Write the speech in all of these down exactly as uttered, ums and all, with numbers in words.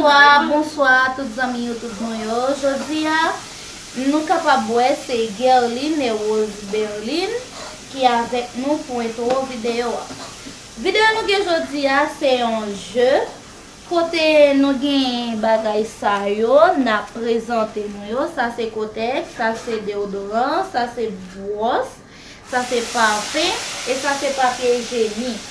Bonswa, bonswa tout zanmi YouTube nou yo. Jodi a, nou kapab wè se Guerline Rose Berline ki avèk nou pou entwo videyo a. Videyo nou gen jodi a, se yon je kote nou gen bagay sa yo, n ap prezante nou yo. Sa se kotèks, sa se deodoran, sa se bwòs, sa se pafen, e sa se papye ijenik.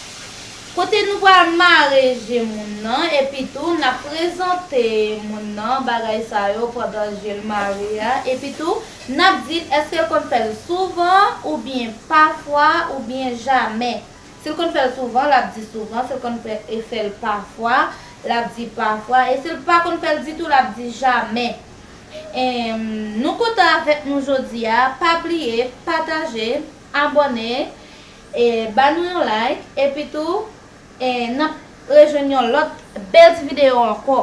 Kote nou pral mare je moun nan, epi tou n ap prezante moun nan bagay sa yo pandan je l mare a, epi tou n ap di l èske l konn fè l souvan, oubyen pafwa, oubyen jamè. Si l konn fè l souvan, l ap di souvan, si l konn fè, e fè l pafwa, l ap di pafwa, e si l pa konn fè l ditou, l ap di jamè. Em, nou kontan avèk nou jodi a, pa bliye pataje, abòne, e ba nou yon like, epi tou, e n ap rejwenn yon lòt bèl ti videyo ankò.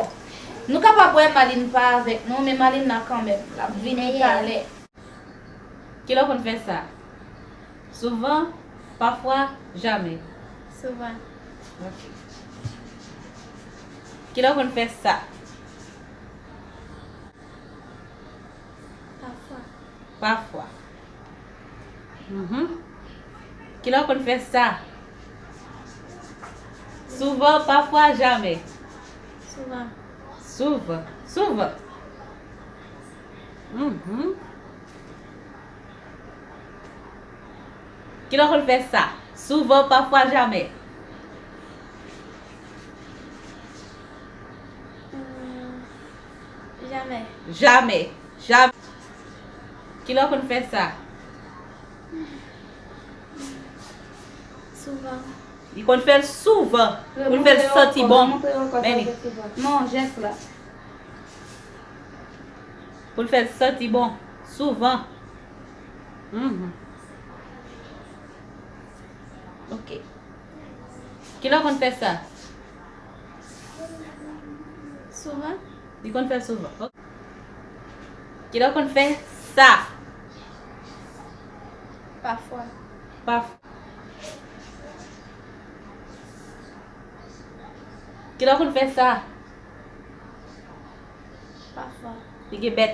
Nou kapab wè Maline pa avèk nou, men Maline la kanmenm, l ap vini talè. Kilè w konn fè sa? Souvan, pafwa, jamè? Souvan. Ok. Kilè w konn fè sa? Pafwa. Pafwa. Mhm. Kilè w konn fè sa? Souvan, pafwa, jamè? Souvan. Souvan. Souvan. Mhm. Kilè w konn fè sa? Souvan, pafwa, jamè? Hmm, jamè. Jamè. Jamè. Kilè w konn fè sa? Souvan. Li konn fè l souvan. Pou l fè l santi bon. Men li. Non, jès la. Pou l fè l santi bon. Souvan. Mhm. Ok. Kilè w konn fè sa? Souvan. Li konn fè l souvan. Ok. Kilè w konn fè sa? Pafwa. Pafwa. Kilè w konn fè sa? Pafwa. Li gen bèt.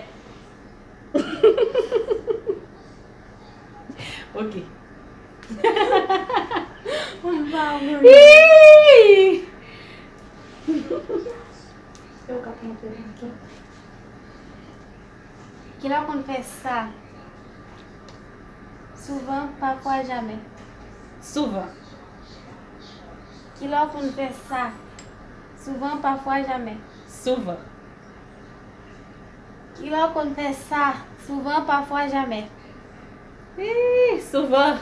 Ok. Mwen pa vle. Ii! Kilè w konn fè sa? Souvan, pafwa, jamè. Souvan. Kilè w konn fè sa? Souvan, pafwa, jamè. Souvan. Kilè w konn fè sa? Souvan, pafwa, jamè. Ii, souvan.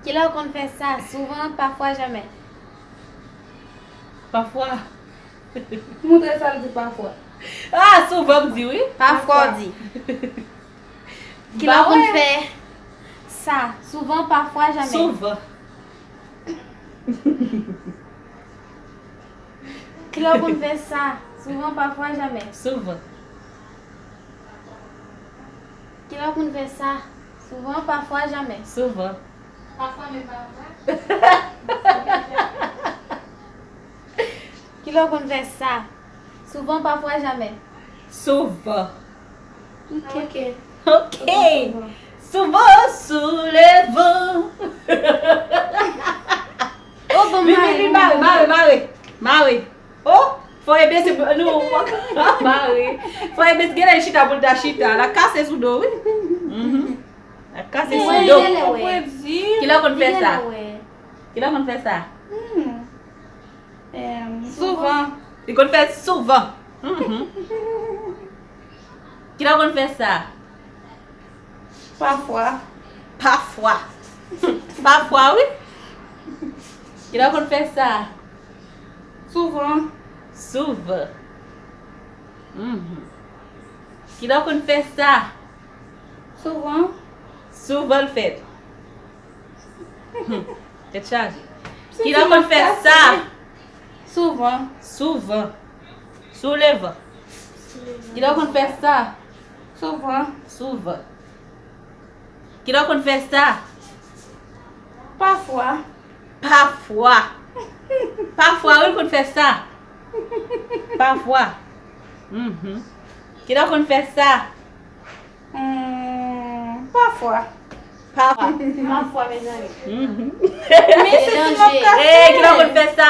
Kilè w konn fè sa? Souvan, pafwa, jamè. Pafwa. Montre sa l di pafwa. Ah, souvan m di wi. Pafwa w di. Kilè w konn fè sa? Souvan, pafwa, jamè. Souvan. Kilè w konn fè sa? Souvan, pafwa, jamè. Souvan. Kilè w konn fè sa? Souvan, pafwa, jamè. Souvan. Pafwa, men pafwa. Kilè w konn fè sa? Souvan, pafwa, jamè. Souvan. Ok. Ok. Souvan, souvan. Souvan, souvan. Oh, bon, vin, vin, vin, mare, mare, mare. Mare. Oh, fò e bese, nou, mare. Fò e bese, genlè chita pou l ta chita. L ap kase sou do, wi. Mhm. L ap kase sou do. Kilè w konn fè sa? Kilè w konn fè sa? Hmm. Em, souvan. Li konn fè l souvan. Mhm. Kilè w konn fè sa? Pafwa. Pafwa. Pafwa, wi. Kilè w konn fè sa? Souvan. Souvan. Mhm. Kilè w konn fè sa? Souvan. Souvan l fè l. Hmm. Tèt chaje. Kilè w konn fè sa? Souvan. Souvan. Souvan. Kilè w konn fè sa? Souvan. Souvan. Kilè w konn fè sa? Pafwa. Pafwa. Pafwa, wi, l konn fè sa. Pafwa. Mhm. Kilè w konn fè sa? Hmm, pafwa. Pafwa. Pafwa, mezanmi. Mhm. Men se ti m ap kase. Ey, kilè w konn fè sa?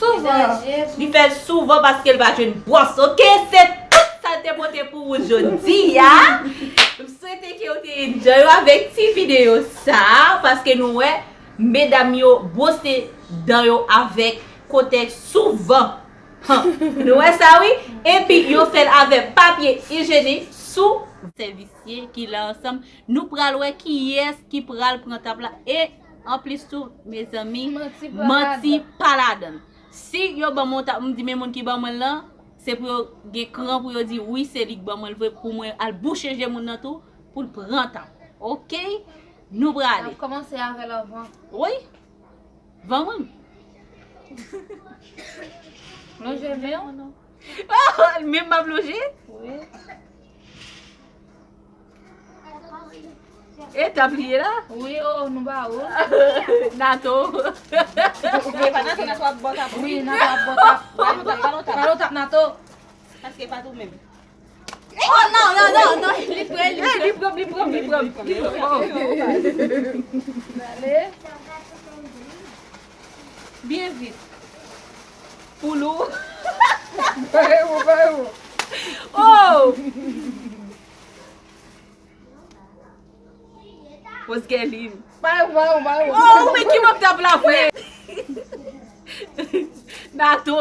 Souvan. Li fè l souvan paske l pa jwenn bwòs. Oke, se tout sa l te pote pou ou jodi a. M swete ke w te enjoy avèk ti videyo sa a, paske nou wè medam yo bwose dan yo avèk kotèks souvan. Han, nou wè sa wi? Epi yo fè l avèk papye ijyenik sou sèvisye ki la ansanm. Nou pral wè kiyès ki pral pran tap la. E anplis tou, mezanmi, manti pa ladan l. Si yo ban mwen yon tap, m di men moun ki ban mwen l lan, se pou yo gen kran pou yo di wi, se li k ban mwen l vre, pou mwen al bouche je moun nan tou, pou l pran tap. Oke? Nou prale. N ap kòmanse avè l anvan. Wi. Van mwen. Lonje men w. Oh, menm m ap lonje? Wi. E tap li ye la? Wi, oh, nou ba ou. Nato. Wi, pa Nato, Nato ap bò tap. Wi, Nato ap bò tap. Ba nou tap, ba nou tap. Ba nou tap, Nato. Paske pa tou menm. Oh, non, non, non, non, li pre, li pre. Li pre, li pre, li pre, li pre. Ale. Byen vit. Poulou. Ba yo, ba yo. Oh! Rosgelin. Ba yo, ba yo, ba yo. Oh, ou men ki ban m tap la vre. Nato.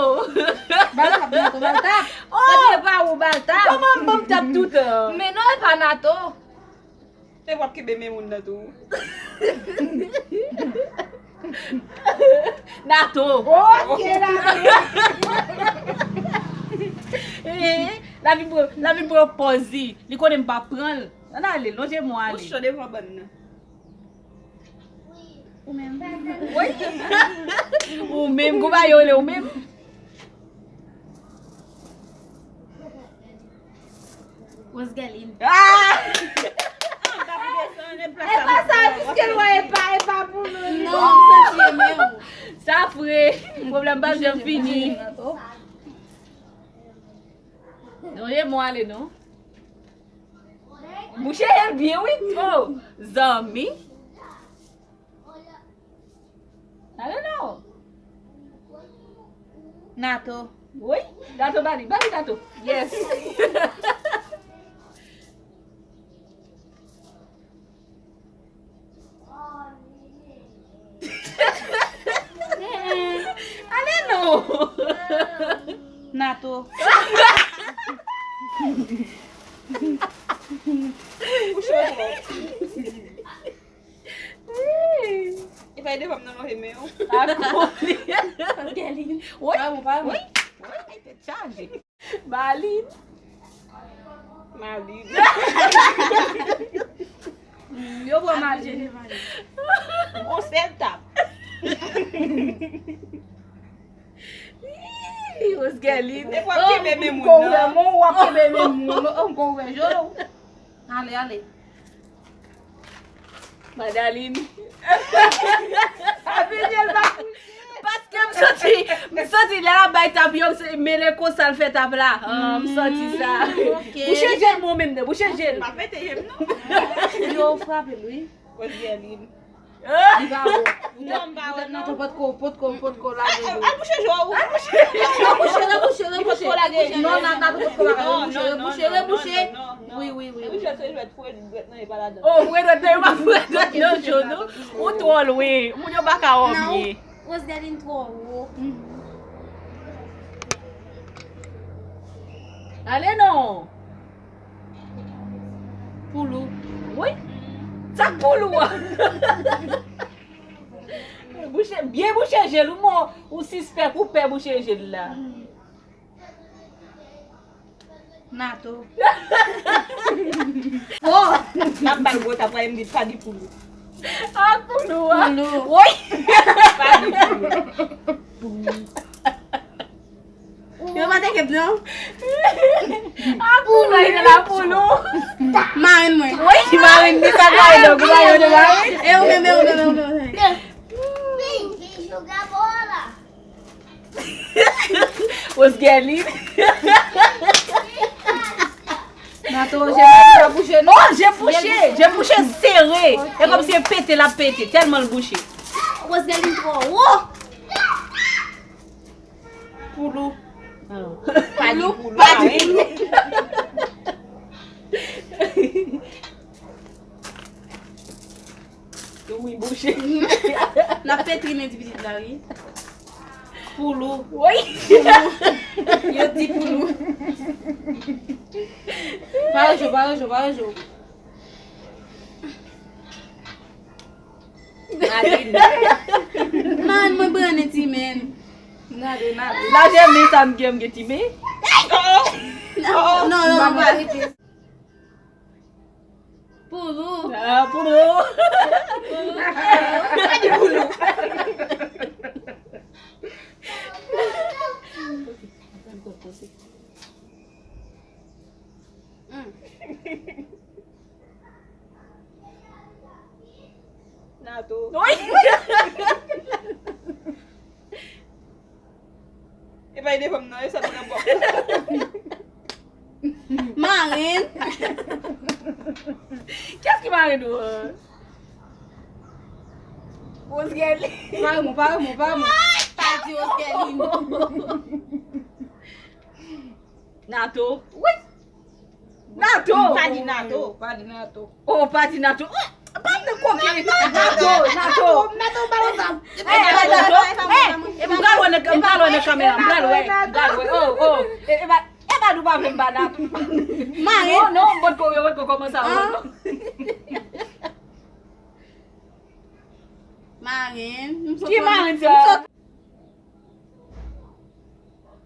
Ba l tap, Nato, ba l tap. Oh! Depi e pa ou, ba l tap. Kòman m ban m tap toutan? Men non, e pa Nato. E w ap kenbe men moun nan tou. Nato. Ok, Nato. Eh, la vin pran, la vin pran pòz li. Li konnen m pa pran l. Ann ale, lonje men w ale. Bouch cho devan bann nan. Ou menm. Wi. Ou menm, kou ba yo le ou menm. Rosgelin. Ah! E pa sa, piske l wè, e pa, e pa pou nou. Non, m santi e men w. Sa fre. Pwoblèm pa janm fini. Non, e mwen ale non. Bouche jel byen wi. Oh, zanmi. Ale non. Nato. Wi, Nato ba li, ba li Nato. Yes. Ale non. Nato. Ou cho twòp. E pa ede pa m nan lonje men w. Akoli. Rosgelin. Wi. Pa bon, pa bon. Wi. Wi, tèt chaje. Malin. Malin. Yo pran Malin. On sèl tap. Ih, Rosgelin. E w ap kenbe men moun nan. Ou ap kenbe men moun. Ou konn wè jolo. Ale, ale. Madalin. Sa vin jel pa kouche. Paske m santi, m santi lè l ap bay tap yo, se mele konsa l fè tap la. Ah, m santi sa. Ok. Bouche jel mwen menm, bouche jel. Pa pete jem non. Yo frape l wi. Rosgelin. Li pa bon. Non, m pa wè non. Potko, potko, potko lage yo. Al bouche je w. Al bouche, al bouche, al bouche, al bouche. Non, nan, nan, potko lage yo. Rebouche, rebouche, rebouche. Wi, wi, wi, wi. Jwèt se jwèt, foure dwèt nan, e pa ladan. Oh, foure dwèt nan, e pa foure dwèt nan, Jono. Ou twò lwen. Moun yo pa ka wè w byen. Rosgelin twò wo. Ale non. Poulou. Wi. Sa k poulou a? Bouche, byen bouche jel ou, mò, ou sispèk ou pè bouche jel la. Nato. Oh! N ap ba l gwo tap, m di pa di poulou. A poulou a. Poulou. Woy! Pa di poulou. Yo pa teke m non. A poulou, li te la poulou. Marenn mwen. Woy, marenn, li sa gwa yo, gwa yo, gwa yo. E ou menm, e ou menm, e ou menm. Pinky Sugar Boy la. Rosgelin. Nato, je pa bouche, non? Oh, je bouche, je bouche sere. E kòmsi e pete l ap pete, tèlman l bouche. Rosgelin twò wo. Poulou. Pa di Poulou, poulou. pa di poulou. Wi, bouche. N ap fè tri men di pitit la, wi. Poulou. Wi. Yo di poulou. Pa yo, pa yo, pa yo. Marin. Man, mwen brannen ti men. Nade, nade. Lajè men sa m gen, m gen ti men. Non, non, non, pa rete. Poulou. Ah, poulou. Mm. Nato. Wi. E pa ede fanm nan, e sa pran bò. Marenn. Kiyès ki marenn ou an? Rosgelin. Pa remon, pa remon, pa remon. Pa di Rosgelin. Nato. Wi. Nato. Pa di Nato. Pa di Nato. Oh, pa di Nato. Oh, pa di koke. Nato, Nato. Nato, balon sa. Eh, Nato. Eh, m pral wè nan, m pral wè nan kamera, m pral wè, m pral wè. Oh, oh. Eh, eh, ba, eh, ba nou pa vle m ba Nato. Mare. Non, non, m pot ko, yo pot ko kòmanse a. Marenn. Ki marenn sa?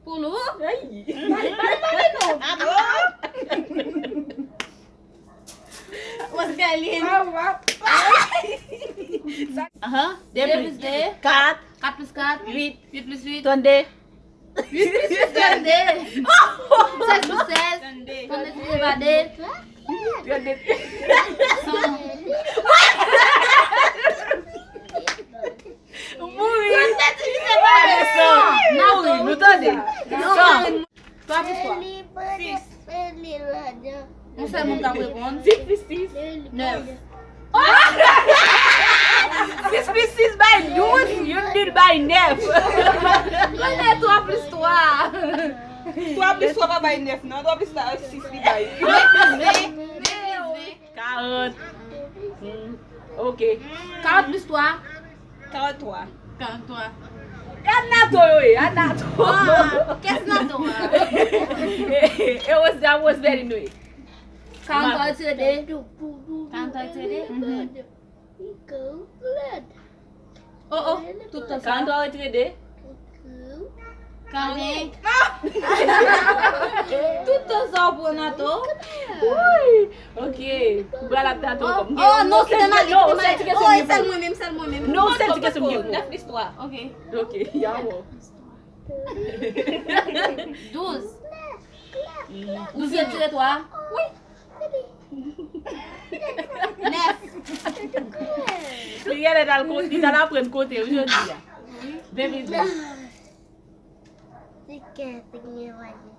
Poulou. Ay. Roscaline. Aha. De plis de. Kat. Kat plis kat. Uit. Uit plis uit. Trannde. Uit plis uit, trannde. Sèz plis sèz. Trannde. Trannde divize pa de. Trannde. San. Mouri. Trannde divize pa de. San. Mouri, nou tande. San. Twa plis twa. Sis. Yon sèl moun k ap reponn. Sis plis sis. Nèf. Sis plis sis bay douz, youn nil bay nèf. Konnen twa plis twa. Twa plis twa pa bay nèf, non. Twa plis twa, sis li bay. Ven plis ven. Ven plis ven. Karant. Hmm. Ok. Karant plis twa. Karant twa. Karant twa. E a Nato yo ye, a Nato. Ah, kès Nato a? E Rose, a Rose Berlin nou ye. Karant twa retire de. Karant twa retire de? Mhm. Oh, oh, tout tan sa. Karant twa retire de. Karant. Tout tan sa ou pran Nato. Wi. Ok. M pral ap Nato. Oh, oh, non, kite Mali, kite Mali. Oh, e sèl mwen menm, sèl mwen menm. Non, sèl ti kesyon m gen pou ou. Nèf plis twa. Ok. Ok, ya wè. Douz. Douz retire twa. Wi. Nèf. Li genlè t al konte, li t al aprann konte wi jodi a. Ven plis ven.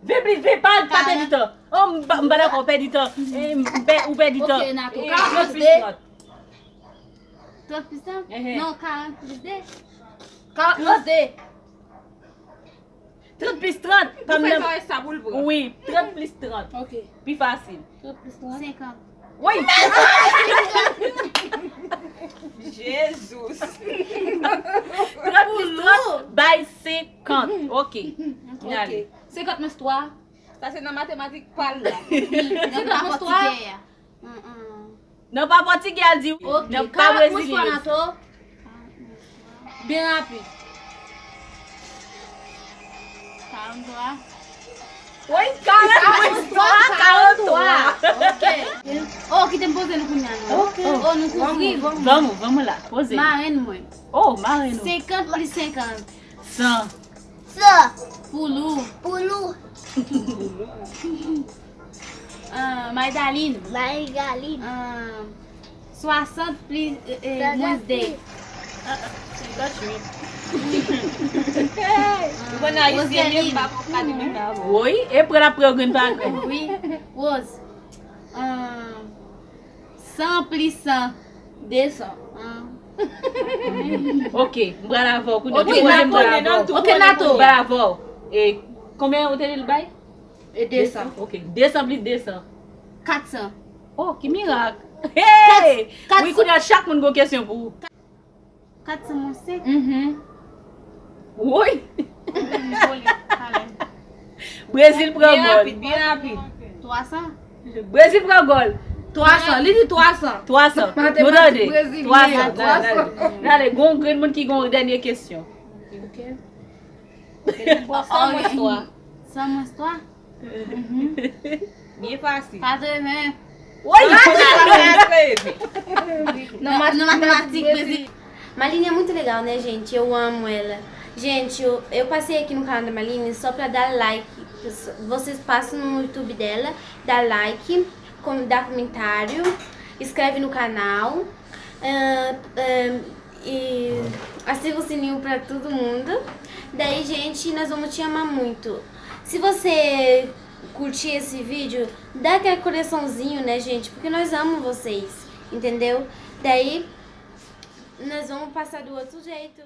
Ven plis ven, pa, pa pèdi tan. Oh, m pa, m pa dakò, pèdi tan. Eh, m pè-, ou pèdi tan. Ok, Nato. Eh, karant plis de. Trant plis trant? Trant plis trant? Ehe. Non, karant plis de. Karant plis de. Trant plis trant. Ou fè sa, sa pou l pran. Wi, trant plis trant. Ok. Pi fasil. Trant plis trant. Senkant. Wi. Jezus. Trant plis trant bay senkant. Ok. Ok. N ale. Senkant mwens twa. Sa se nan matematik pa l la. Senkant mwens twa. Nan pa pòtigè a l di wi. Ok, nan pa karant mwens twa brezilyen. Nato. Byen rapid. Karant twa. Wi, karant mwens twa, karant twa. Ok. Oh, kite m poze nou kounye a non. Ok. Oh, nou kouvri. Vamos, vamos lá, poze. Marenn mwen. Oh, marenn ou. Senkant plis senkant. San. San. Poulou. Poulou. Ah, Maydalin. Maydalin. Ah, swasant plis, eh, eh, mwens de. Senkantuit. Wi. Ah, Bon, ayisyen li, m pa konn ka di moun nan. Woy, e pran ap pran grenn pa grenn. Wi. Rose. Ahn, san plis san. Desan. Ahn. Ok, m pral avè w kounye a. Ok, Depoze m pral avè w. Ok, Nato. M pral avè w. E konbyen ou te di l bay? E desan. Ok, desan plis desan. Katsan. Oh, ki mirak. Hey! Kat-, kat-, wi, kounye a chak moun gon kesyon pou ou. Katsan mwens senk. Mhm. Woy! Brezil pran gòl. Byen rapid, byen rapid. Twasan. Brezil pran gòl. Twasan, li di twasan. Twasan. Nou tande. Twasan. Twasan. Dale, dale. Dale, gon grenn moun ki gon dènye kesyon. Ok. San mwens twa. San mwens twa? Mhm. Byen fasil. Katreven. Woy! Nan mat-, nan matematik, Brezil. Malini é muito legal, né, gente? Eu amo ela. Gente, eu, eu passei aqui no canal da Malini só pra dar like. Vocês passam no YouTube dela, dá like, com-, dá comentário, inscreve no canal. Ah, ah, e ativa o sininho pra todo mundo. Daí, gente, nós vamos te amar muito. Se você curtir esse vídeo, dá aquele coraçãozinho, né, gente? Porque nós amamos vocês, entendeu? Daí, nós vamos passar do outro jeito.